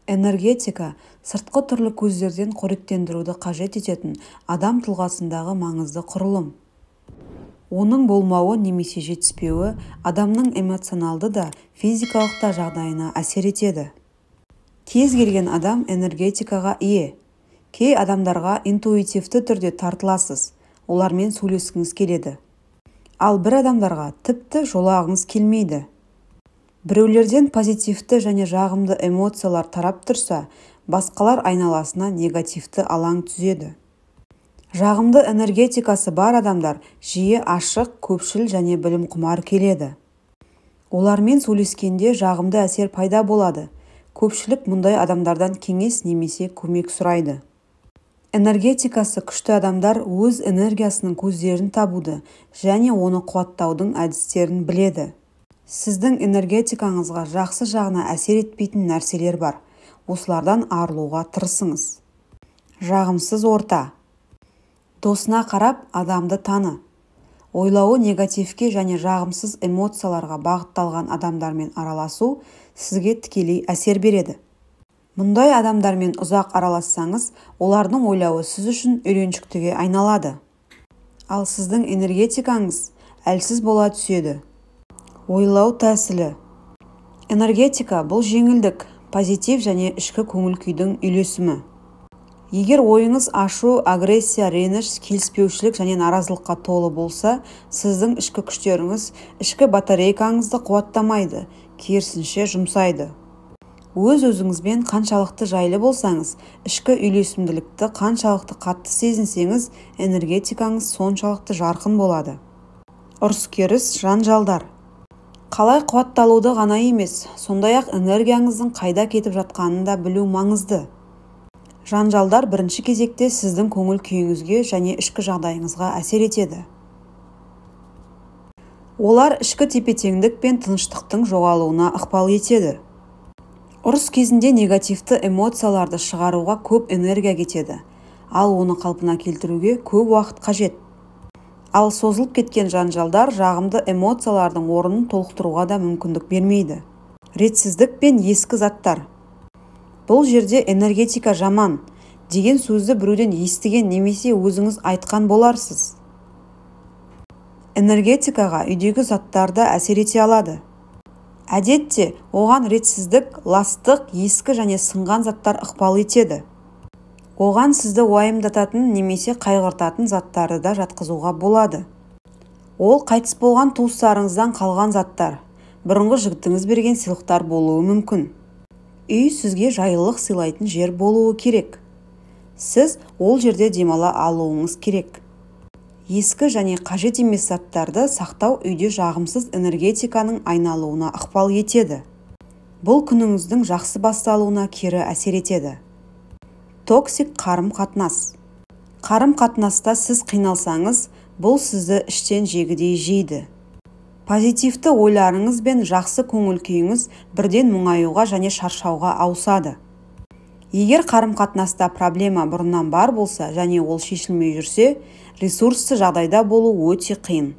Энергетика сыртқы түрлі көздерден қоректендіруді қажет ететін адам тұлғасындағы маңызды құрылым. Оның болмауы немесе жетіспеуі адамның эмоционалды да, физикалық та жағдайына әсер етеді. Кез келген адам энергетикаға ие. Кей адамдарға интуитивті түрде тартыласыз, олармен сөйлескіңіз келеді. Ал бір адамдарға тіпті жолағыңыз келмейді. Біреулерден позитивті және жағымды эмоциялар тарап тұрса, басқалар айналасына негативті алаң түзеді. Жағымды энергетикасы бар адамдар жиі ашық, көпшіл және білімқұмар келеді. Олармен сөйлескенде жағымды әсер пайда болады. Көпшілік мұндай адамдардан кеңес немесе көмек сұрайды. Энергетикасы күшті адамдар өз энергиясының көздерін табуды және оны қуаттаудың әдістерін біледі. Сіздің энергетикаңызға жақсы жағына әсер етпейтін нәрселер бар. Осылардан арылуға тырысыңыз. Жағымсыз орта. Досына қарап адамды таны. Ойлауы негативке және жағымсыз эмоцияларға бағытталған адамдармен араласу сізге тікелей әсер береді. Мұндай адамдармен ұзақ аралассаңыз, олардың ойлауы сіз үшін үйреншіктіге айналады. Ал сіздің энергетикаңыз әлсіз бола түседі. Ойлау тәсілі. Энергетика бұл жеңілдік, позитив және ішкі көңіл-күйдің үйлесімі. Егер ойыңыз ашу, агрессия, реніш, келіспеушілік және наразылыққа толы болса, сіздің ішкі күштеріңіз ішкі батарейкаңызды қуаттамайды, керісінше жұмсайды. Өз-өзіңізбен қаншалықты жайлы болсаңыз, ішкі үйлесімділікті қаншалықты қатты сезінсеңіз, энергетикаңыз соншалықты жарқын болады. Ұрыс-керіс, жанжалдар. Қалай қуатталуды ғана емес, сондай-ақ энергияңыздың қайда кетіп жатқанын да білу маңызды. Жанжалдар бірінші кезекте сіздің көңіл-күйіңізге және ішкі жағдайыңызға әсер етеді. Олар ішкі тепе-теңдік пен тыныштықтың жоғалуына ықпал етеді. Ұрыс кезінде негативті эмоцияларды шығаруға көп энергия кетеді, ал оны қалпына келтіруге көп уақыт қажет. Ал созылып кеткен жанжалдар жағымды эмоциялардың орнын толықтыруға да мүмкіндік бермейді. Ретсіздік пен ескі заттар. Бұл жерде энергетика жаман деген сөзді біреуден естіген немесе өзіңіз айтқан боларсыз. Энергетикаға үйдегі заттар да әсер ете алады. Әдетте оған ретсіздік, ластық, ескі және сынған заттар ықпал етеді. Оған сізді уайымдататын немесе қайғыртатын заттарды да жатқызуға болады. Ол қайтыс болған туыстарыңыздан қалған заттар, бұрынғы жігітіңіз берген сыйлықтар болуы мүмкін. Үй сізге жайлылық сыйлайтын жер болуы керек. Сіз ол жерде демала алуыңыз керек. Ескі және қажет емес заттарды сақтау үйде жағымсыз энергетиканың айналуына ықпал етеді. Бұл күніңіздің жақсы басталуына кері әсер етеді. Токсик қарым-қатынас. Қарым-қатынаста сіз қиналсаңыз, бұл сізді іштен жегідей жейді. Позитивті ойларыңыз бен жақсы көңіл-күйіңіз бірден мұңаюға және шаршауға ауысады. Егер қарым-қатынаста проблема бұрыннан бар болса және ол шешілмей жүрсе, ресурсты жағдайда болу өте қиын.